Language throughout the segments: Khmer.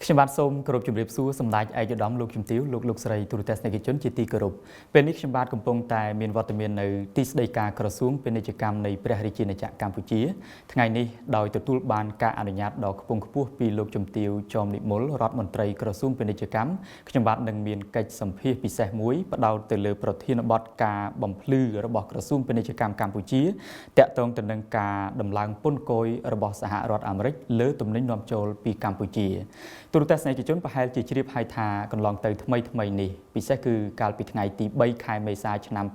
ខ្ញុំបាទសូមគោរពជម្រាបសួរសម្ដេចឯកឧត្តមលោកជំទាវលោកលោកស្រីទូរទស្សនិកជនជាទីគោរពពេលនេះខ្ញុំបាទកំពុងតែមានវត្តមាននៅទីស្តីការក្រសួងពាណិជ្ជកម្មនៃព្រះរាជាណាចក្រកម្ពុជាថ្ងៃនេះដោយទទួលបានការអនុញ្ញាតដ៏ខ្ពង់ខ្ពស់ពីលោកជំទាវចមនិមលរដ្ឋមន្ត្រីក្រសួងពាណិជ្ជកម្មខ្ញុំបាទនឹងមានកិច្ចសម្ភាសពិសេសមួយផ្ដោតទៅលើប្រធានបទការបំភ្លឺរបស់ក្រសួងពាណិជ្ជកម្មកម្ពុជាតាក់ទងទៅនឹងការដំឡើងពន្ធគយរបស់សហរដ្ឋអាមេរិកលើទំនិញនាំចូលពីកម្ពុជាទូរទស្សនិកជនប្រហែលជាជ្រាបហើយថាកន្លងទៅថ្មីថ្មីនេះពិសេសគឺកាលពីថ្ងៃទី3ខែមេសាឆ្នាំ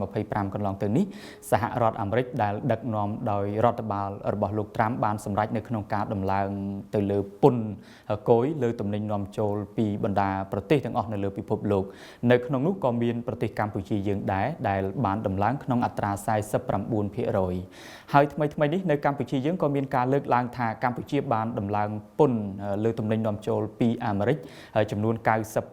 2025កន្លងទៅនេះសហរដ្ឋអាមេរិកដែលដឹកនាំដោយរដ្ឋបាលរបស់លោកត្រាំបានសម្រេចនៅក្នុងការដំឡើងទៅលើពន្ធគយលើទំនិញនាំចូលពីបណ្ដាប្រទេសទាំងអស់នៅលើពិភពលោកនៅក្នុងនោះក៏មានប្រទេសកម្ពុជាយើងដែរដែលបានដំឡើងក្នុងអត្រា49%ហើយថ្មីថ្មីនេះនៅកម្ពុជាយើងក៏មានការលើកឡើងថាកម្ពុជាបានដំឡើងពន្ធលើទំនិញនាំចូលពីអាមេរិកចំនួន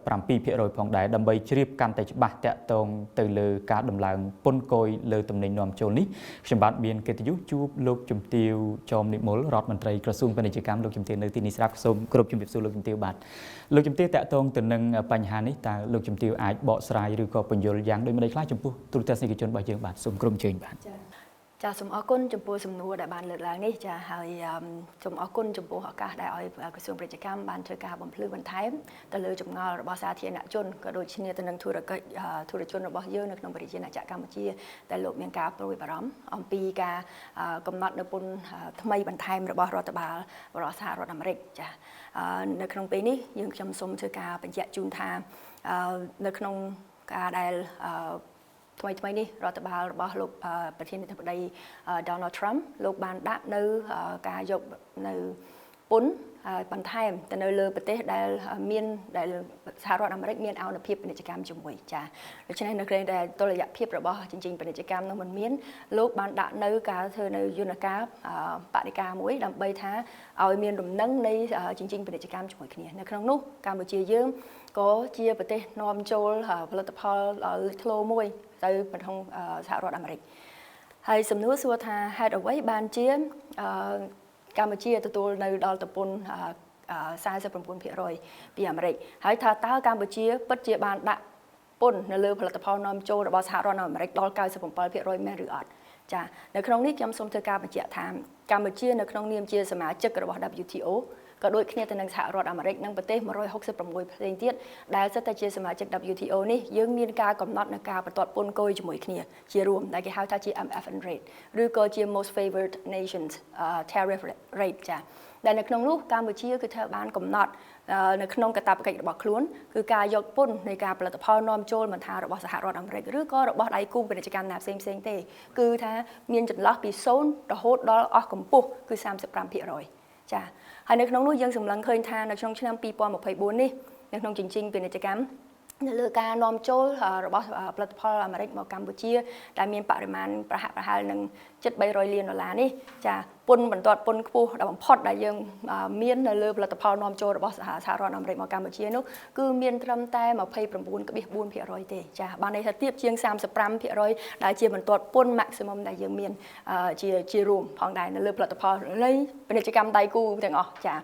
97%ផងដែរដើម្បីជ្រាបកាន់តែច្បាស់តាក់ទងទៅលើការដំឡើងពន្ធគយលើទំនិញនាំចូលនេះខ្ញុំបាទមានកិត្តិយសជួបលោកជំទាវចមនិមលរដ្ឋមន្ត្រីក្រសួងពាណិជ្ជកម្មលោកជំទាវនៅទីនេះស្រាប់សូមគោរពជំរាបសួរលោកជំទាវបាទលោកជំទាវតាក់ទងទៅនឹងបញ្ហានេះតើលោកជំទាវអាចបកស្រាយឬក៏ពន្យល់យ៉ាងដូចម្តេចខ្លះចំពោះទូរទស្សនិកជនរបស់យើងបាទសូមគោរពអញ្ជើញបាទ ចាសូមអរគុណចំពោះសំណួរដែលបានលើកឡើងនេះចាហើយសូមអរគុណចំពោះឱកាសដែលឲ្យក្រសួងពាណិជ្ជកម្មបានធ្វើការបំភ្លឺបន្ថែមទៅលើចម្ងល់របស់សាធារណជនក៏ដូចជាទៅនឹងធុរកិច្ចធុរជនរបស់យើងនៅក្នុងប្រជាណាចក្រកម្ពុជាដែលលោកមានការព្រួយបារម្ភអំពីការកំណត់នៅពន្ធថ្មីបន្ថែមរបស់រដ្ឋបាលរបស់សហរដ្ឋអាមេរិកចានៅក្នុងពេលនេះយើងខ្ញុំសូមធ្វើការបញ្ជាក់ជូនថានៅក្នុងការដែលថ្មីថ្មីនេះរដ្ឋបាលរបស់លោកប្រធានាធិបតី Donald Trump លោកបានដាក់នៅការយកនៅពន្ធបន្ថែមទៅនៅលើប្រទេសដែលមានដែលសហរដ្ឋអាមេរិកមានអនុភាពពាណិជ្ជកម្មជាមួយចាដូច្នេះនៅគ្រាដែលតុល្យភាពរបស់ជញ្ជីងពាណិជ្ជកម្មនោះមិនមានលោកបានដាក់នៅការធ្វើនៅយន្តការបដិការមួយដើម្បីថាឲ្យមានលំនឹងនៃជញ្ជីងពាណិជ្ជកម្មជាមួយគ្នានៅក្នុងនោះកម្ពុជាយើងក៏ជាប្រទេសនាំចូលផលិតផលលេចធ្លោមួយទៅក្នុងសហរដ្ឋអាមេរិកហើយសំណួរសួរថាហេតុអ្វីបានជាកម្ពុជាទទួលនៅដល់តពន្ធ49%ពីអាមេរិកហើយថាតើកម្ពុជាពិតជាបានដាក់ពន្ធនៅលើផលិតផលនាំចូលរបស់សហរដ្ឋអាមេរិកដល់97%មែនឬអត់ចានៅក្នុងនេះខ្ញុំសូមធ្វើការបញ្ជាក់ថាកម្ពុជានៅក្នុងនាមជាសមាជិករបស់ WTO ក៏ដូចគ្នាទៅនឹងសហរដ្ឋអាមេរិកនិងប្រទេស166ផ្សេងទៀតដែលសុទ្ធតែជាសមាជិក WTO នេះយើងមានការកំណត់នៅការបន្ទាត់ពន្ធគយជាមួយគ្នាជារួមដែលគេហៅថាជា MFN rate ឬក៏ជា most favored nations tariff rate ចាដែលនៅក្នុងនោះកម្ពុជាគឺត្រូវបានកំណត់នៅក្នុងកាតព្វកិច្ចរបស់ខ្លួនគឺការយកពន្ធនៃការផលិតផលនាំចូលមិនថារបស់សហរដ្ឋអាមេរិកឬក៏របស់ដៃគូពាណិជ្ជកម្មណាផ្សេងផ្សេងទេគឺថាមានចន្លោះពី0រហូតដល់អស់កម្ពស់គឺ35%ចាហើយនៅក្នុងនោះយើងសម្លឹងឃើញថានៅក្នុងឆ្នាំ2024នេះនៅក្នុងជញ្ជីងពាណិជ្ជកម្មនៅលើការនាំចូលរបស់ផលិតផលអាមេរិកមកកម្ពុជាដែលមានបរិមាណប្រហាក់ប្រហែលនឹងជិត300លានដុល្លារនេះចាពន្ធបន្ទាត់ពន្ធខ្ពស់ដល់បំផុតដែលយើងមាននៅលើផលិតផលនាំចូលរបស់សហរដ្ឋអាមេរិកមកកម្ពុជានោះគឺមានត្រឹមតែ29.4%ទេចាបានន័យថាទាបជាង35%ដែលជាបន្ទាត់ពន្ធ maximum ដែលយើងមានជារួមផងដែរនៅលើផលិតផលនៃពាណិជ្ជកម្មដៃគូទាំងអស់ចា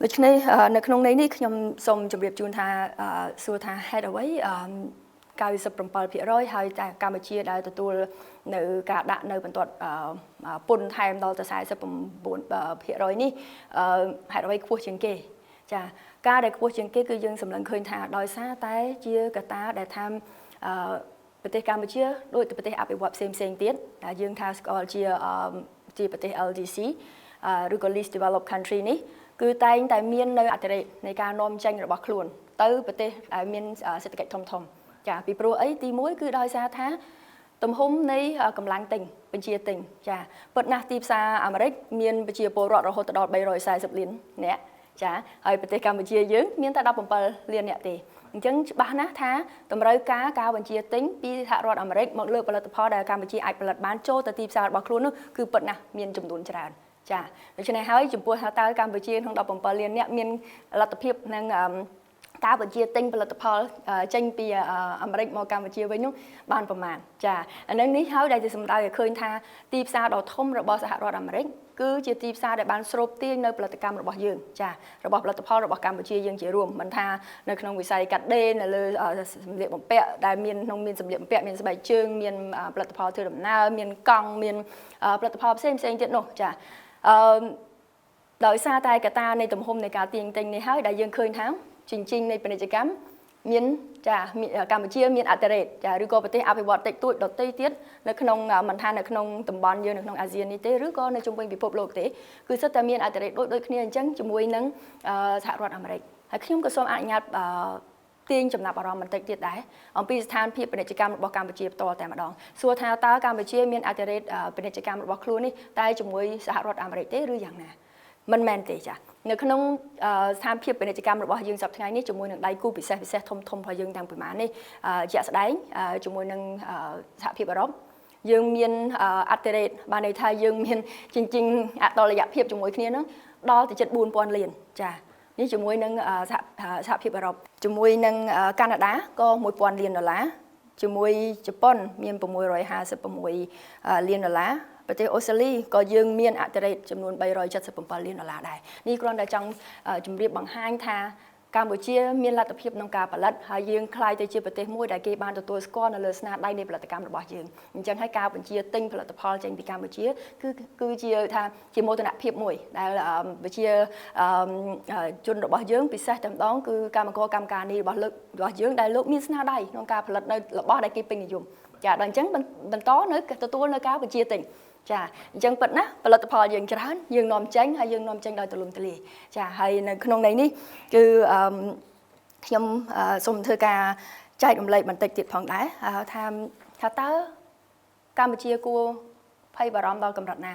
ដូច្នេះនៅក្នុងន័យនេះខ្ញុំសូមជម្រាបជូនថាសួរថាហេតុអ្វី97%ហើយតែកម្ពុជាដែលទទួលនៅការដាក់នៅបន្ទាត់ពន្ធថែមដល់ទៅ49%នេះហេតុអ្វីខ្ពស់ជាងគេចាការដែលខ្ពស់ជាងគេគឺយើងសម្លឹងឃើញថាដោយសារតែជាកត្តាដែលថាប្រទេសកម្ពុជាដូចប្រទេសអភិវឌ្ឍផ្សេងផ្សេងទៀតដែលយើងថាស្គាល់ជាប្រទេស LDC ឬក៏ least developed country នេះគឺតែងតែមាននៅអតិរេកនៃការនាំចេញរបស់ខ្លួនទៅប្រទេសដែលមានសេដ្ឋកិច្ចធំធំចាពីព្រោះអីទី1គឺដោយសារថាទំហំនៃកម្លាំងទិញបញ្ជាទិញចាពិតណាស់ទីផ្សារអាមេរិកមានប្រជាពលរដ្ឋរហូតដល់340លាននាក់ចាហើយប្រទេសកម្ពុជាយើងមានតែ17លាននាក់ទេអញ្ចឹងច្បាស់ណាស់ថាតម្រូវការការបញ្ជាទិញពីសហរដ្ឋអាមេរិកមកលើផលិតផលដែលកម្ពុជាអាចផលិតបានចូលទៅទីផ្សាររបស់ខ្លួននោះគឺពិតណាស់មានចំនួនច្រើនចាដូច្នេះហើយចំពោះថាតើកម្ពុជាក្នុង17លាននាក់មានលទ្ធភាពនឹង ការបញ្ជាទិញផលិតផលចេញពីអាមេរិកមកកម្ពុជាវិញនោះបានប្រមាណចាអានឹងនេះហើយដែលជាសម្ដៅឲ្យឃើញថាទីផ្សារដ៏ធំរបស់សហរដ្ឋអាមេរិកគឺជាទីផ្សារដែលបានស្រូបទាញនៅផលិតកម្មរបស់យើងចារបស់ផលិតផលរបស់កម្ពុជាយើងជារួមមិនថានៅក្នុងវិស័យកាត់ដេរនៅលើសម្លៀកបំពាក់ដែលមានក្នុងមានសម្លៀកបំពាក់មានស្បែកជើងមានផលិតផលធ្វើដំណើរមានកង់មានផលិតផលផ្សេងផ្សេងទៀតនោះចាអឺដោយសារតែកត្តានៃទំហំនៃការទាញទិញនេះហើយដែលយើងឃើញថាជញ្ជីងនៃពាណិជ្ជកម្មមានចាកម្ពុជាមានអតិរេតចាឬក៏ប្រទេសអភិវឌ្ឍតិចតួចដទៃទៀតនៅក្នុងមិនថានៅក្នុងតំបន់យើងនៅក្នុងអាស៊ាននេះទេឬក៏នៅជុំវិញពិភពលោកទេគឺសុទ្ធតែមានអតិរេតដូចគ្នាអញ្ចឹងជាមួយនឹងសហរដ្ឋអាមេរិកហើយខ្ញុំក៏សូមអនុញ្ញាតទាញចំណាប់អារម្មណ៍បន្តិចទៀតដែរអំពីស្ថានភាពពាណិជ្ជកម្មរបស់កម្ពុជាផ្ទាល់តែម្ដងសួរថាតើកម្ពុជាមានអតិរេតពាណិជ្ជកម្មរបស់ខ្លួននេះតែជាមួយសហរដ្ឋអាមេរិកទេឬយ៉ាងណាមិនមែនទេចានៅក្នុងស្ថានភាពពាណិជ្ជកម្មរបស់យើងសប្តាហ៍ថ្ងៃនេះជាមួយនឹងដៃគូពិសេសពិសេសធំធំរបស់យើងទាំងប្រមាណនេះជាក់ស្ដែងជាមួយនឹងសហភាពអឺរ៉ុបយើងមានអតិរេតបានន័យថាយើងមានជញ្ជីងអតុល្យភាពជាមួយគ្នានឹងដល់ទៅជិត4000លានចានេះជាមួយនឹងសហភាពអឺរ៉ុបជាមួយនឹងកាណាដាក៏1000លានដុល្លារជាមួយជប៉ុនមាន656លានដុល្លារប្រទេសអូស្ត្រាលីក៏យើងមានអតិរេតចំនួន377លានដុល្លារដែរនេះគ្រាន់តែចង់ជម្រាបបង្ហាញថាកម្ពុជាមានលទ្ធភាពក្នុងការផលិតហើយយើងក្លាយទៅជាប្រទេសមួយដែលគេបានទទួលស្គាល់នៅលើស្នាដៃនៃផលិតកម្មរបស់យើងអញ្ចឹងហើយការបញ្ជាទិញផលិតផលចេញពីកម្ពុជាគឺជាថាជាមោទនភាពមួយដែលប្រជាជនរបស់យើងពិសេសតែម្ដងគឺកម្មករកម្មការនីរបស់លើករបស់យើងដែលលោកមានស្នាដៃក្នុងការផលិតនៅរបស់ដែលគេពេញនិយមចាដល់អញ្ចឹងបន្តនៅទទួលនៅការបញ្ជាទិញចាអញ្ចឹងពិតណាស់ផលិតផលយើងច្រើនយើងនាំចេញហើយយើងនាំចេញដោយទូលំទូលាយចាហើយនៅក្នុងន័យនេះគឺខ្ញុំសូមធ្វើការចែករំលែកបន្តិចទៀតផងដែរថាតើកម្ពុជាគួរភ័យបារម្ភដល់កម្រិតណា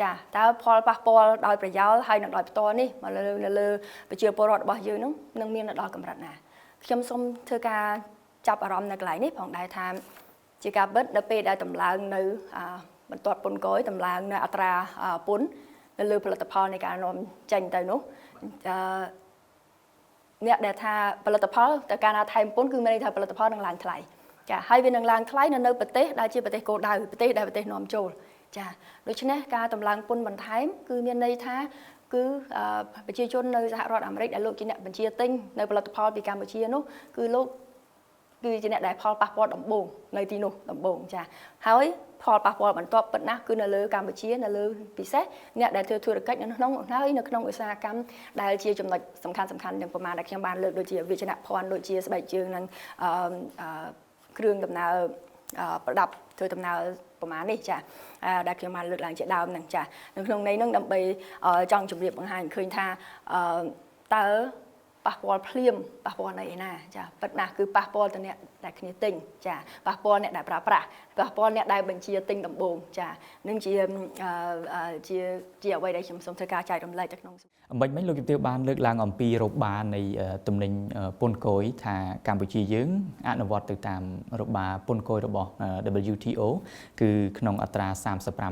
ចាតើផលប៉ះពាល់ដោយប្រយោលហើយនឹងដោយផ្ទាល់នេះមកលើប្រជាពលរដ្ឋរបស់យើងនឹងមានដល់កម្រិតណាខ្ញុំសូមធ្វើការចាប់អារម្មណ៍នៅកន្លែងនេះផងដែរថាជាការពិតនៅពេលដែលតម្លើងនៅបន្ទាត់ពន្ធគយតម្លើងនៅអត្រាពន្ធនៅលើផលិតផលនៃការនាំចេញទៅនោះអ្នកដែលថាផលិតផលតែកាលណាថែមពន្ធគឺមានន័យថាផលិតផលនឹងឡើងថ្លៃចាហើយវានឹងឡើងថ្លៃនៅប្រទេសដែលជាប្រទេសគោលដៅប្រទេសដែលប្រទេសនាំចូលចាដូច្នេះការតម្លើងពន្ធបន្ថែមគឺមានន័យថាគឺប្រជាជននៅសហរដ្ឋអាមេរិកដែលលោកជាអ្នកបញ្ជាទិញនៅផលិតផលពីកម្ពុជានោះគឺលោកគឺជាអ្នកដែលផលប៉ះពាល់ដំបូងនៅទីនោះដំបូងចាហើយផលប៉ះពាល់បន្ទាប់ពិតណាស់គឺនៅលើកម្ពុជានៅលើពិសេសអ្នកដែលធ្វើធុរកិច្ចនៅក្នុងហើយនៅក្នុងឧស្សាហកម្មដែលជាចំណុចសំខាន់សំខាន់ទាំងប្រមាណដែលខ្ញុំបានលើកដូចជាវិជ្ជាភ័ណ្ឌដូចជាស្បែកជើងនិងគ្រឿងដំណើរប្រដាប់ធ្វើដំណើរប្រមាណនេះចាដែលខ្ញុំបានលើកឡើងជាដើមហ្នឹងចានៅក្នុងន័យហ្នឹងដើម្បីចង់ជម្រាបបង្ហាញឃើញថាតើប៉ះពាល់ភ្លាមប៉ះពាល់នៅឯណាចាពិតណាស់គឺប៉ះពាល់ទៅអ្នកដែលគ្នាទិញចាប៉ះពាល់អ្នកដែលប្រើប្រាស់ប៉ះពាល់អ្នកដែលបញ្ជាទិញដំបូងចានឹងជាជាជាអ្វីដែលខ្ញុំសូមធ្វើការចែករំលែកទៅក្នុងមិញលោកជំទាវបានលើកឡើងអំពីរបានៃទំនិញពន្ធគយថាកម្ពុជាយើងអនុវត្តទៅតាមរបាពន្ធគយរបស់ WTO គឺក្នុងអត្រា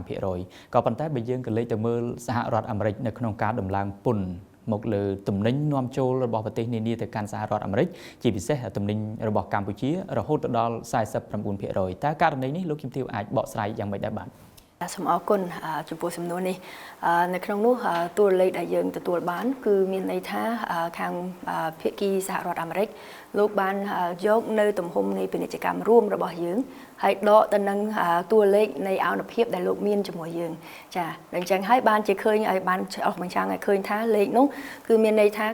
35% ក៏ប៉ុន្តែបើយើងក៏លេខទៅមើលសហរដ្ឋអាមេរិកនៅក្នុងការដំឡើងពន្ធមកលើទំនិញនាំចូលរបស់ប្រទេសនានាទៅកាន់សហរដ្ឋអាមេរិកជាពិសេសទំនិញរបស់កម្ពុជារហូតទៅដល់ 49% តើករណីនេះលោកជំទាវអាចបកស្រាយយ៉ាងម៉េចដែរបាទសូមអរគុណចំពោះសំណួរនេះនៅក្នុងនោះតួលេខដែលយើងទទួលបានគឺមានន័យថាខាងភាគីសហរដ្ឋអាមេរិកលោកបានយកនៅទំហំនៃពាណិជ្ជកម្មរួមរបស់យើងហើយដកទៅនឹងតួលេខនៃអនុភាពដែលលោកមានជាមួយយើងចាអញ្ចឹងហើយបានជាឃើញឲ្យបានអស់បញ្ចាំងឲ្យឃើញថាលេខនោះគឺមានន័យថា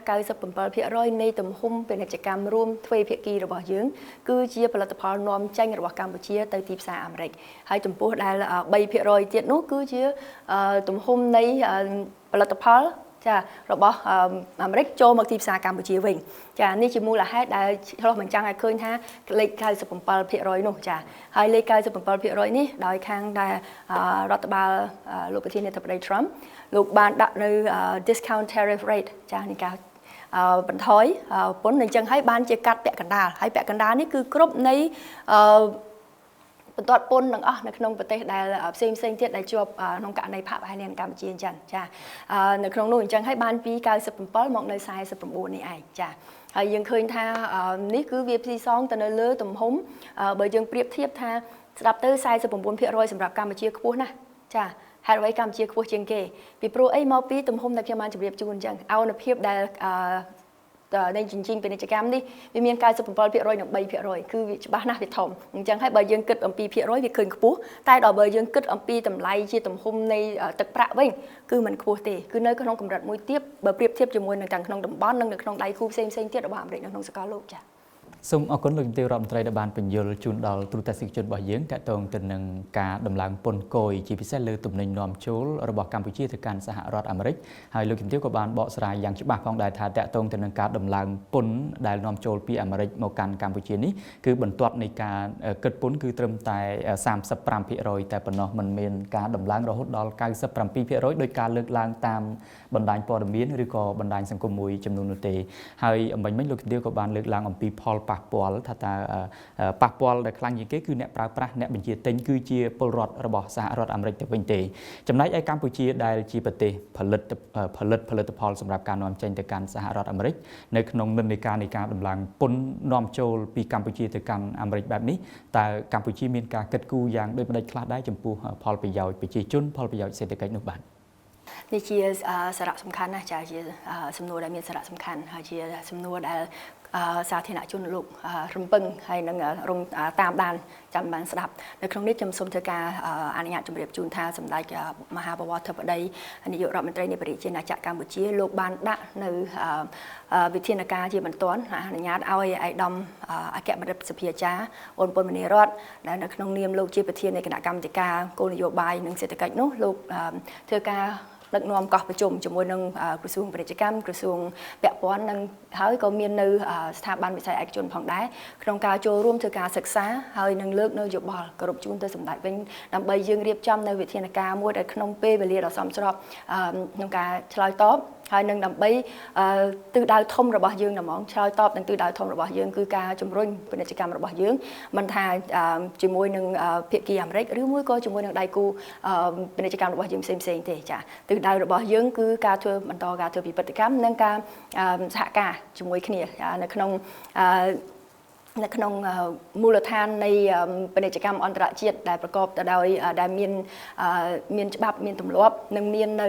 97% នៃទំហំពាណិជ្ជកម្មរួមទ្វេភាគីរបស់យើងគឺជាផលិតផលនាំចេញរបស់កម្ពុជាទៅទីផ្សារអាមេរិកហើយចំពោះដែល 3% ទៀតនោះគឺជាទំហំនៃផលិតផលចារបស់អាមេរិកចូលមកទីផ្សារកម្ពុជាវិញចានេះជាមូលហេតុដែលឆ្លុះបញ្ចាំងឲ្យឃើញថាលេខ 97% នោះចាហើយលេខ 97% នេះដោយខាងដែលរដ្ឋបាលលោកប្រធានាធិបតី Trump លោកបានដាក់នៅ discount tariff rate ចានៃការបន្ថយពន្ធអញ្ចឹងហើយបានជាកាត់ពាក់កណ្ដាលហើយពាក់កណ្ដាលនេះគឺគ្រប់នៃបន្ទាត់ពន្ធទាំងអស់នៅក្នុងប្រទេសដែលផ្សេងផ្សេងទៀតដែលជាប់ក្នុងករណីផាកផែនកម្ពុជាអញ្ចឹងចានៅក្នុងនោះអញ្ចឹងហើយបានពី97មកនៅ49នេះឯងចា ហើយយើងឃើញថានេះគឺវាស៊ីសងទៅនៅលើទំហំបើយើងប្រៀបធៀបថាស្ដាប់ទៅ49%សម្រាប់កម្ពុជាខ្ពស់ណាស់ចាហេតុអ្វីកម្ពុជាខ្ពស់ជាងគេពីព្រោះអីមកពីទំហំដែលខ្ញុំបានជម្រាបជូនអញ្ចឹងអនុភាពដែលនៃជញ្ជីងពាណិជ្ជកម្មនេះវាមាន97%និង3%គឺវាច្បាស់ណាស់វាធំអញ្ចឹងហើយបើយើងគិតអំពីភាគរយវាឃើញខ្ពស់តែដល់បើយើងគិតអំពីតម្លៃជាទំហំនៃទឹកប្រាក់វិញគឺមិនខ្ពស់ទេគឺនៅក្នុងកម្រិតមួយទាបបើប្រៀបធៀបជាមួយនឹងទាំងក្នុងតំបន់និងនៅក្នុងដៃគូផ្សេងៗទៀតរបស់អាមេរិកនៅក្នុងសកលលោកចា៎សូមអរគុណលោកជំទាវរដ្ឋមន្ត្រីដែលបានពន្យល់ជូនដល់ទូរទស្សនិកជនរបស់យើងទាក់ទងទៅនឹងការដំឡើងពន្ធគយជាពិសេសលើទំនិញនាំចូលរបស់កម្ពុជាទៅកាន់សហរដ្ឋអាមេរិកហើយលោកជំទាវក៏បានបកស្រាយយ៉ាងច្បាស់ផងដែរថាទាក់ទងទៅនឹងការដំឡើងពន្ធដែលនាំចូលពីអាមេរិកមកកាន់កម្ពុជានេះគឺបន្ទាត់នៃការគិតពន្ធគឺត្រឹមតែ35%តែប៉ុណ្ណោះមិនមានការដំឡើងរហូតដល់97%ដោយការលើកឡើងតាមបណ្ដាញព័ត៌មានឬក៏បណ្ដាញសង្គមមួយចំនួននោះទេហើយអំបញ្ញមិញលោកជំទាវក៏បានលើកឡើងអំពីផលប៉ះពាល់ថាតើប៉ះពាល់ដែលខ្លាំងជាងគេគឺអ្នកប្រើប្រាស់អ្នកបញ្ជាទិញគឺជាពលរដ្ឋរបស់សហរដ្ឋអាមេរិកទៅវិញទេចំណែកឯកម្ពុជាដែលជាប្រទេសផលិតផលិតផលិតផលសម្រាប់ការនាំចេញទៅកាន់សហរដ្ឋអាមេរិកនៅក្នុងនិន្នាការនៃការដំឡើងពន្ធនាំចូលពីកម្ពុជាទៅកាន់អាមេរិកបែបនេះតើកម្ពុជាមានការគិតគូរយ៉ាងដូចម្តេចខ្លះដែរចំពោះផលប្រយោជន៍ប្រជាជនផលប្រយោជន៍សេដ្ឋកិច្ចនោះបាទនេះជាសារៈសំខាន់ណាស់ចាជាសំណួរដែលមានសារៈសំខាន់ហើយជាសំណួរដែលសាធារណជនលោករំពឹងហើយនឹងរងតាមដានចាំបានស្ដាប់នៅក្នុងនេះខ្ញុំសូមធ្វើការអនុញ្ញាតជម្រាបជូនថាសម្ដេចមហាបវរធិបតីនាយករដ្ឋមន្ត្រីនៃព្រះរាជាណាចក្រកម្ពុជាលោកបានដាក់នៅវិធានការជាបន្ទាន់អនុញ្ញាតឲ្យឯកឧត្តមអគ្គបណ្ឌិតសភាចារ្យអូនប៉ុនមនីរតន៍ដែលនៅក្នុងនាមលោកជាប្រធាននៃគណៈកម្មាធិការគោលនយោបាយនិងសេដ្ឋកិច្ចនោះលោកធ្វើការដឹកនាំកោះប្រជុំជាមួយនឹងក្រសួងពាណិជ្ជកម្មក្រសួងពាក់ព័ន្ធនិងហើយក៏មាននៅស្ថាប័នវិស័យឯកជនផងដែរក្នុងការចូលរួមធ្វើការសិក្សាហើយនឹងលើកនៅយោបល់គោរពជូនទៅសម្ដេចវិញដើម្បីយើងរៀបចំនៅវិធានការមួយដែលក្នុងពេលវេលាដ៏សមស្របក្នុងការឆ្លើយតបហើយនឹងដើម្បីទិសដៅធំរបស់យើងហ្មងឆ្លើយតបនឹងទិសដៅធំរបស់យើងគឺការជំរុញពាណិជ្ជកម្មរបស់យើងមិនថាជាមួយនឹងភាគីអាមេរិកឬមួយក៏ជាមួយនឹងដៃគូពាណិជ្ជកម្មរបស់យើងផ្សេងៗទេចាទិសដៅរបស់យើងគឺការធ្វើបន្តការធ្វើពិពិធកម្មនិងការសហការជាមួយគ្នានៅក្នុងមូលដ្ឋាននៃពាណិជ្ជកម្មអន្តរជាតិដែលប្រកបទៅដោយដែលមានច្បាប់មានទម្លាប់និងមាននៅ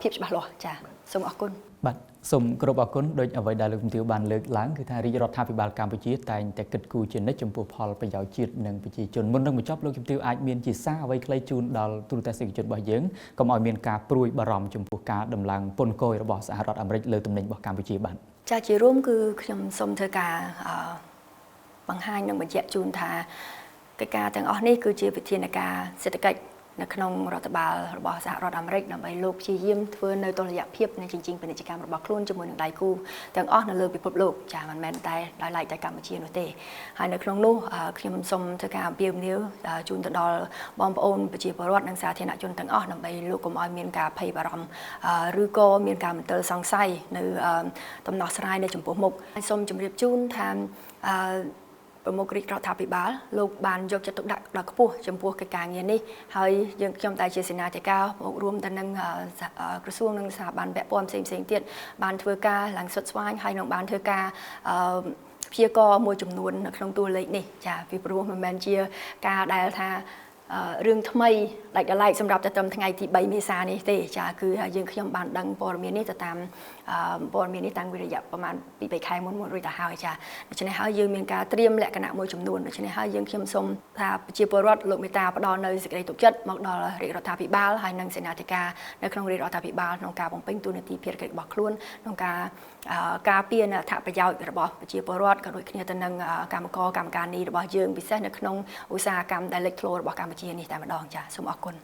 ភាពច្បាស់លាស់ចាសូមអរគុណបាទសូមគោរពអរគុណដោយអ្វីដែលលោកជំទាវបានលើកឡើងគឺថារាជរដ្ឋាភិបាលកម្ពុជាតែងតែគិតគូរជានិច្ចចំពោះផលប្រយោជន៍ជាតិនិងប្រជាជនមុននឹងបញ្ចប់លោកជំទាវអាចមានជាសារអ្វីខ្លីជូនដល់ទូរទស្សនិកជនរបស់យើងកុំឲ្យមានការព្រួយបារម្ភចំពោះការដំឡើងពន្ធគយរបស់សហរដ្ឋអាមេរិកលើទំនិញរបស់កម្ពុជាបាទចាជារួមគឺខ្ញុំសូមធ្វើការបង្ហាញនិងបញ្ជាក់ជូនថាកិច្ចការទាំងអស់នេះគឺជាវិធានការសេដ្ឋកិច្ចនៅក្នុងរដ្ឋបាលរបស់សហរដ្ឋអាមេរិកដើម្បីលោកព្យាយាមធ្វើនៅតុល្យភាពនៃជញ្ជីងពាណិជ្ជកម្មរបស់ខ្លួនជាមួយនឹងដៃគូទាំងអស់នៅលើពិភពលោកចាមិនមែនតែដោយឡែកតែកម្ពុជានោះទេហើយនៅក្នុងនោះខ្ញុំសូមធ្វើការអំពាវនាវជូនទៅដល់បងប្អូនប្រជាពលរដ្ឋនិងសាធារណជនទាំងអស់ដើម្បីលោកកុំឲ្យមានការភ័យបារម្ភឬក៏មានការមន្ទិលសង្ស័យនៅដំណោះស្រាយនៅចំពោះមុខហើយសូមជម្រាបជូនថាប្រមុខរាជរដ្ឋាភិបាលលោកបានយកចិត្តទុកដាក់ដល់ខ្ពស់ចំពោះកិច្ចការងារនេះហើយយើងខ្ញុំតែជាសេនាធិការមករួមទៅនឹងក្រសួងនិងស្ថាប័នពាក់ព័ន្ធផ្សេងៗទៀតបានធ្វើការឡើងសុទ្ធស្វាញហើយនឹងបានធ្វើការព្យាករមួយចំនួននៅក្នុងតួលេខនេះចាពីព្រោះមិនមែនជាការដែលថារឿងថ្មីដាច់ដោយឡែកសម្រាប់តែត្រឹមថ្ងៃទី3មេសានេះទេចាគឺយើងខ្ញុំបានដឹងព័ត៌មាននេះទៅតាមព័ត៌មាននេះតាំងពីរយៈប្រហែល2-3ខែមុនរួចទៅហើយចាដូច្នេះហើយយើងមានការត្រៀមលក្ខណៈមួយចំនួនដូច្នេះហើយយើងខ្ញុំសូមថាប្រជាពលរដ្ឋលោកមេត្តាផ្ដល់នៅសេចក្តីទុកចិត្តមកដល់រាជរដ្ឋាភិបាលហើយនិងសេនាធិការនៅក្នុងរាជរដ្ឋាភិបាលក្នុងការបំពេញតួនាទីភារកិច្ចរបស់ខ្លួនក្នុងការការពារនៅអត្ថប្រយោជន៍របស់ប្រជាពលរដ្ឋក៏ដូចគ្នាទៅនឹងកម្មករកម្មការិនីរបស់យើងពិសេសនៅក្នុងឧស្សាហកម្មដែលលេចធ្លោរបស់កម្ពុជានេះតែម្ដងចាសូមអរគុណ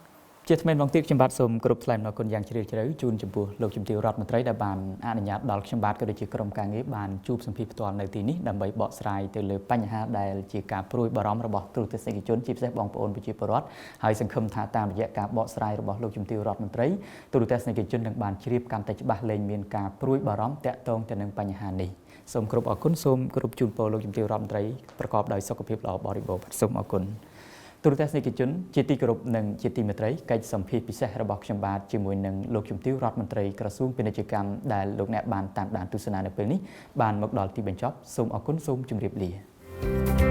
ជាថ្មីម្ដងទៀតខ្ញុំបាទសូមគោរពថ្លែងអំណរគុណយ៉ាងជ្រាលជ្រៅជូនចំពោះលោកជំទាវរដ្ឋមន្ត្រីដែលបានអនុញ្ញាតដល់ខ្ញុំបាទក៏ដូចជាក្រុមការងារបានជួបសម្ភាសផ្ទាល់នៅទីនេះដើម្បីបកស្រាយទៅលើបញ្ហាដែលជាការព្រួយបារម្ភរបស់ទូរទស្សនិកជនជាពិសេសបងប្អូនប្រជាពលរដ្ឋហើយសង្ឃឹមថាតាមរយៈការបកស្រាយរបស់លោកជំទាវរដ្ឋមន្ត្រីទូរទស្សនិកជននឹងបានជ្រាបកាន់តែច្បាស់លែងមានការព្រួយបារម្ភទាក់ទងទៅនឹងបញ្ហានេះសូមគោរពអរគុណសូមគោរពជូនពរលោកជំទាវរដ្ឋមន្ត្រីប្រកបដោយសុខភាពល្អបរិបូរណ៍សូមអរគុណ ទូរទស្សនិកជនជាទីគោរពនិងជាទីមេត្រីកិច្ចសម្ភាសពិសេសរបស់ខ្ញុំបាទជាមួយនឹងលោកជំទាវរដ្ឋមន្ត្រីក្រសួងពាណិជ្ជកម្មដែលលោកអ្នកបានតាមដានទស្សនានៅពេលនេះបានមកដល់ទីបញ្ចប់សូមអរគុណសូមជម្រាបលា។